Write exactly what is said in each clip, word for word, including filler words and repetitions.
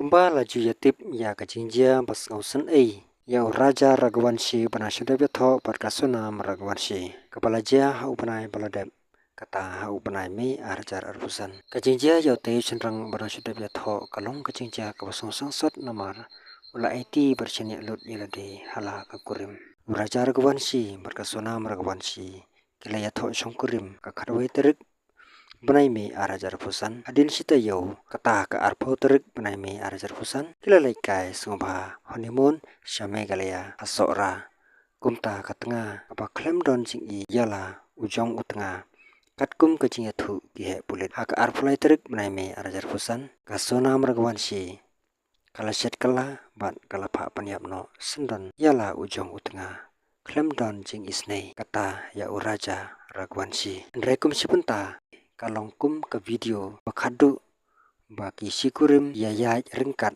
Kumba la ju ïatip ïa ka jingjia ba sngewsynei ïa u Raja Raghuvanshi ba nang shu dep ïathoh bad ka Sonam Raghuvanshi, kaba la jia ha u bnai ba la dep, kata ha u bnai May ar hajar arphew san. Ka jingjia ïa utei u shynrang ba nang shu dep ïathoh ka long ka jingjia kaba sngewsynei sot namar u la aiti bad shaniah lut ïa lade ha la ka kurim. U Raja Raghuvanshi bad ka Sonam Raghuvanshi ki la ïathoh shongkurim ka khatwei tarik bnai May ar hajar arphew san. Hadien shi taïew, kata ka arphew tarik bnai May ar hajar arphew san, ki la leit kai sngewbha honeymoon sha Meghalaya ha Sohra. Kumta ka tnga kaba khlem don jingïeit ïa la u jong u tnga, katkum ka jingïathuh ki heh pulit. Ha ka arphew lai tarik bnai May ar hajar arphew san, ka Sonam Raghuvanshi ka la shet kylla bad ka la phah pynïap noh syndon ïa la u jong u tnga khlem don jingisynei, kata ïa u Raja Raghuvanshi. Hynrei kum shi bynta ka long kum ka video ba khatduh ba ki shikurim ïa ïaid ryngkat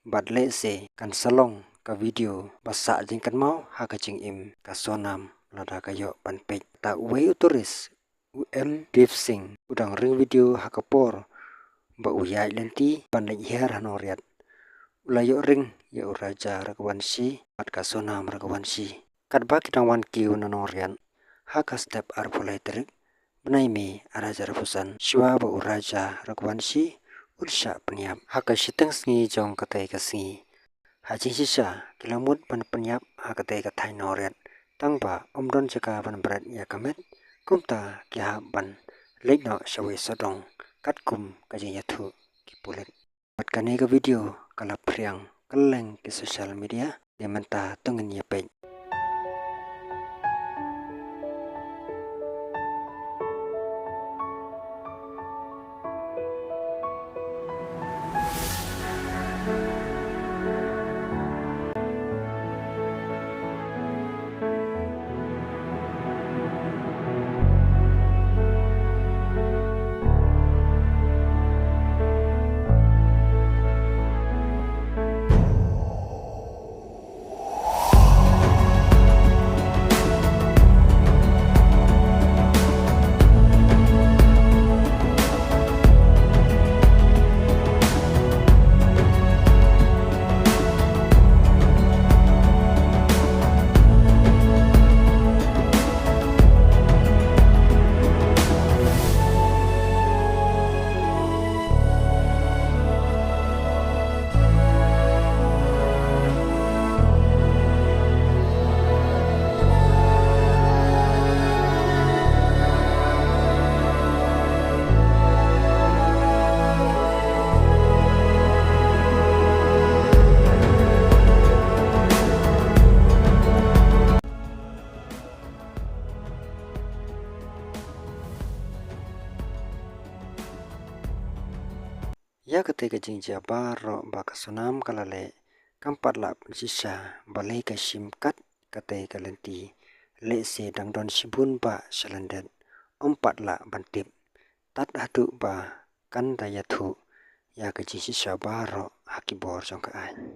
bad lehse kan sa long ka video ba sah jingkynmaw ha ka jingim ka Sonam lada ka ïoh ban peit. Ta uwei u tourist, u M Dev Singh, u dang ring video ha ka por ba u ïaid lynti ban leit hiar ha Nongriat, u la ïoh ring ïa u Raja Raghuvanshi bad ka Sonam Raghuvanshi. Katba ki dang wan kiew na Nongriat ha ka step arphew lai tarik bnai May ar hajar arphew san, shuwa ba u Raja Raghuvanshi un shah pynïap. Ha ka shiteng sngi jong katei ka sngi, ha jingshisha ki la mut ban pynïap ha katei ka thaiñ Nongriat, tangba ym don jaka ban bret ïa ka met, kumta ki hap ban leit noh shawei sawdong katkum ka jingïathuh ki pulit. Bad kane ka video ka la phriang kylleng ki social media. Te mynta to ngin ïa peit. Ïa katei ka jingjia baroh ba ka Sonam ka la leh, kam pat lah pynshisha balei ka shim kat katei ka lynti. Lehse dang don shibun bah sha lyndet, ym pat lah ban tip, tad haduh ba kan da ïathuh ïa ka jingshisha baroh ha ki bor jong ka aiñ.